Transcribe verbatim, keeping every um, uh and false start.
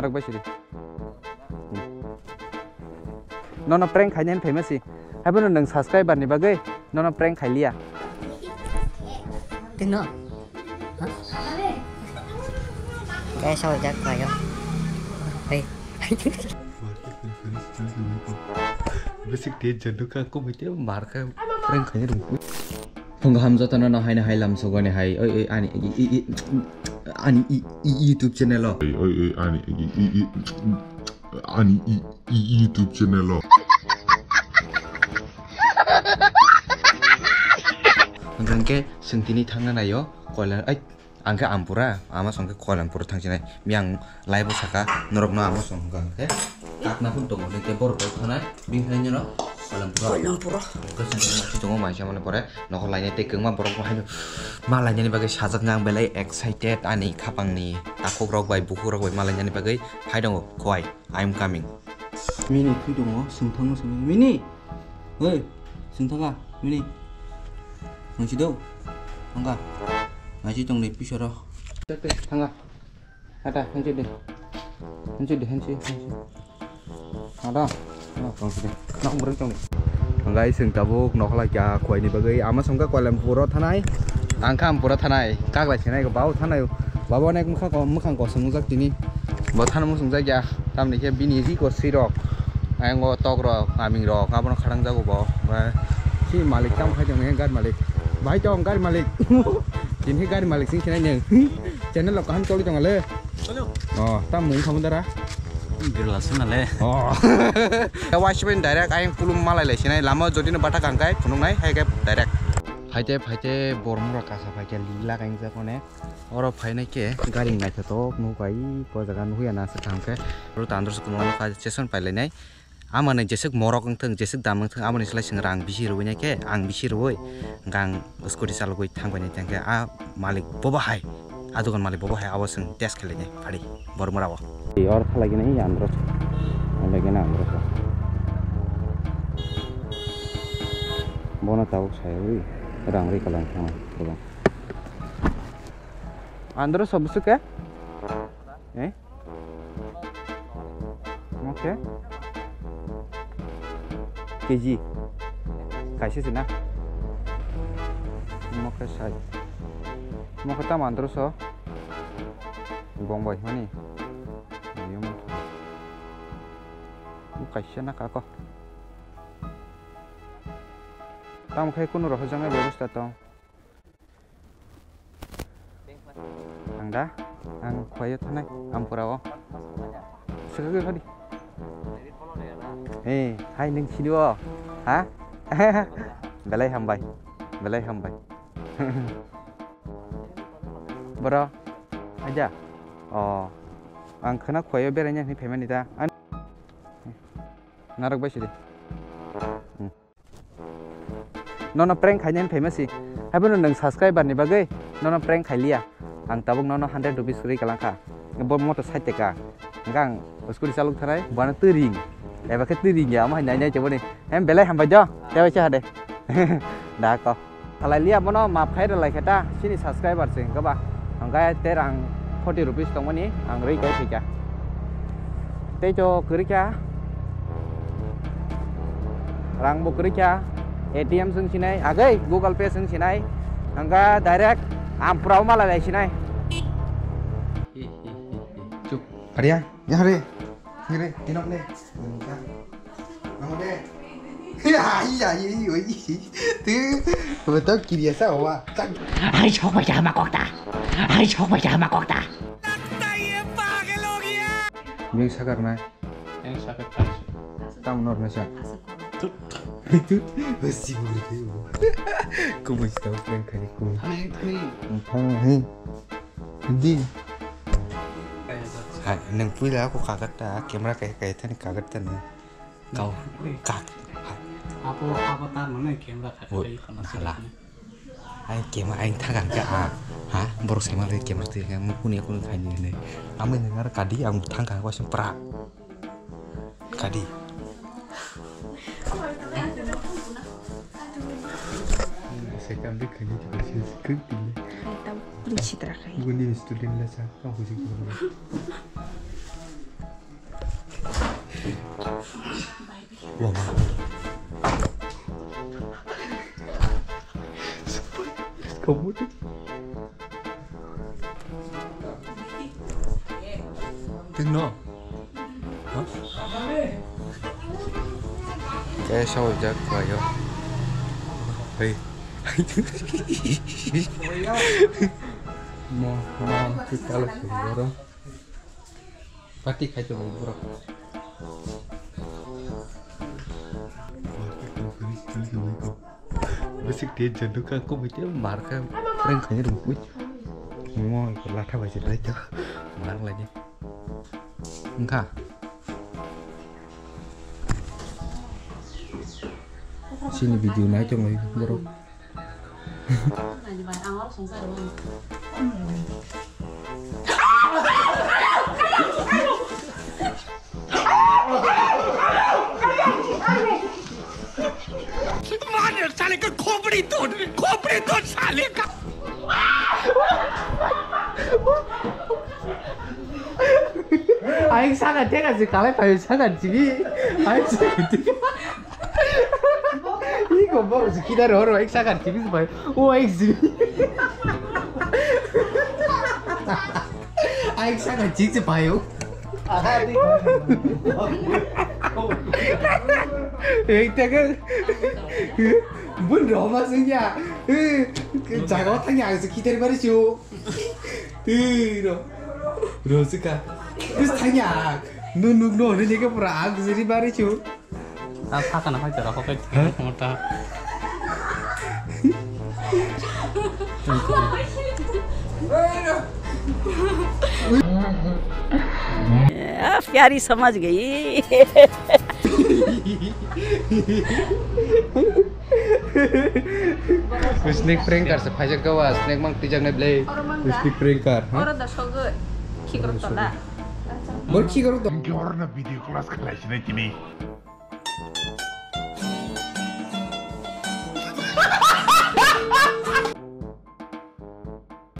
Norok bai sidi. Hmm. Nono prank khainani phaima si. Haibono nwng subscriber ni bagwi nono prank khailiya. Tino. Guys, how jack kayo. Hey. Basic day jadu ka ko bete mar ka prank khaini rung. Phung hamjata no hai na hai lam sogoni hai. Oi, oi, ani, i, i, i, ani, i, i, YouTube channel o. Oi, oi, oi, ani, i, i, i, ani, i, i, YouTube channel o. Hingke sing tini thangna nayo, koilar, ai, angke ampura, ama songke koilampura thangsinai. Miyang live o saka, norokno ama song hingka hingke, kakna pun tongo, hingke borok rok thanai, bini hai nino koilampura. Koilampura. Hingke sing tini masi tongo, maisa mani pore, nokol lainai tei kwbangma borok bo haino ma lainani bagwi sajak nang belai excited, ani khapangni takhuk rok bai, bukhuk rok bai ma lainani bagwi phai tongo, khowai. I am coming. Mini thui tongo, sungthango sungthango. Mini! Hei, sungthanga, Mini. Nangsi do? Thangka. Nangsi tongni pisoro. Tete, thanga. Ada, hansi de. Hansi de, hansi, hansi. Ada. Ada, tongsi de. Nak umreng tongni. Hingke sing tabuk nokla kya khuaini bagwi ama songkha Koilampuro thanai. Ang kha Ampuro thanai. Kaglai sinai ko bau thanai. Babo nek mukha ko mukhang ko sumujak tini. Bo thana muchungjak ya. Tamni khe bini ri ko sirok. Ayang o tok rok, aming rok, abono kharang jago bo. Ba si malik tam khai tong gari malik. Bhai tong gari malik. Tini gari malik sing sinai neng. Channel lo kaham choli tong le. Oh, tam mung khamu dara. Birla suna le. Oh. Washman direct ayang pulum malai lai sinai lama jodi no bata kangkai phunung nai hai ke direct. Phaite phaite bormura kasa phaite lila kaingjak one. Oro phainai khe gari naithotok nukhai, ko jaga nuhya na se thang khe. Oro tandro se kwmang nukha session pailainai. Amani jeswk morok wngthung, jeswk dam wngthung, aboni slai chwng rang bisi rwui nai khe, ang bisi rwui, hwnkhe ang scooty chalogwi thangbai nai tangkhe, a malik bobo hai, a dogan malik bobo hai, abo chwng test khlainai phari, bormora o. Oro phalai gini andro, phalai gini andro. Bono tabuk sai rang ri kalang thang. Andro sob bwswk khe? Eh? Omo khe? K G. Kaisa se na? Omo khe sai. Omo khe tamo andro so? Bong bai hwnwi. Omo kaisa na kako. Tamo khe kunu rohorjaknai bebosta tong. Ang da, ang khuaio thanai, Ampura o. Swkagwi phadi. Eh, hai nwng sini o, ha? Belai hambai, belai hambai. Bro, aja. Oh, ang khwna khuaio beraina hinwi phaimani da. An-, narwk bai sidi. Hmm. Nono prank khainani phaima si. Haibono nwng subscriber ni bagwi nono prank khailiya. Ang tabuk nono hundred rupees rwi kalang kha. Bo moto sait taka. Hwnkhe ang scooty chalok thanai, bono twi ring. Eba khe twi ring ya, omo hai nai nai teboni. Hem belai hambai do. Tei waisa hade. Da ko. Khalai liya bono map khai rwlai khe ta. Chini subscriber se hwnkhe ba. Hwnkhe tei rang forty rupees tongmani ang rwi kai phaikha. Tei to kwrwi kha. Rang bo kwrwi kha. A T M swng sinai, agwi Google Pay swng sinai. Hwnkhe direct Ampura o malai lai sinai. Chup. Aria, ya re. Ngere, tinok ne. Namo de. Ai, ai, ai, oi. Tu, betul kiri asa wa. Ai, sok bai jama kokta. Ai, sok bai jama kokta. Yang sakar na. Yang sakar. Tam nor na sa. Itu, besi bulu tu. Kumui sita prank kali kumui. Hai, hai. Hai. Di. Hai, nang pui la aku kaget ta, camera kayak kayak tadi kaget ta nih. Kau kak. Apa apa tar mana camera kaget. Hala. Ai camera ai thang ka ah. Ha, borok sai ma le camera twi ka mukuni aku nang khai ni ne. Amai nang ar kadi ang thang ka ko sempra. Kadi. Sekam de khani tu kasi kek tile. Hai tam pun citra kai. Guni student la sa, ang huji ko. Wah, wah. Kamu tuh. Tingno. Hah? Kayak sawajak kayo. Hei. Mo, mo, kita langsung dorong. Pati khai tongo borok. Bwswk tension nukha, kubui tei mar kha, prank khaina rwngwi. Mo latha bai se tei mar laidi. Wngkha. Chini video nai tongwi borok. मार साले का खोपड़ी तोड़, खोपड़ी तोड़ साले का। Aing saka teka je kalai payo saka jigi. Aing saka teka. Iko borok se kidar horo ek sakar chibis bai. O ek jibi. Ek sakar chik se payo. Ek taka. Bun roma sungya. Jaga thangya ang se kidar bari chu. Tiro. Rosika. Terus tanya. Nunuk no ni ke pura ang se bari chu. Ah, saka na hai jora hokai. Hah? Mota. आ, प्यारी समझ गई। Snake pranker se phaijak gawa, snake mang twijak nai blai. Snake pranker, ha? Oro da sogo khikrok tola. Bor khikrok to. Hwnkhe oro no video class khlai sinai tini.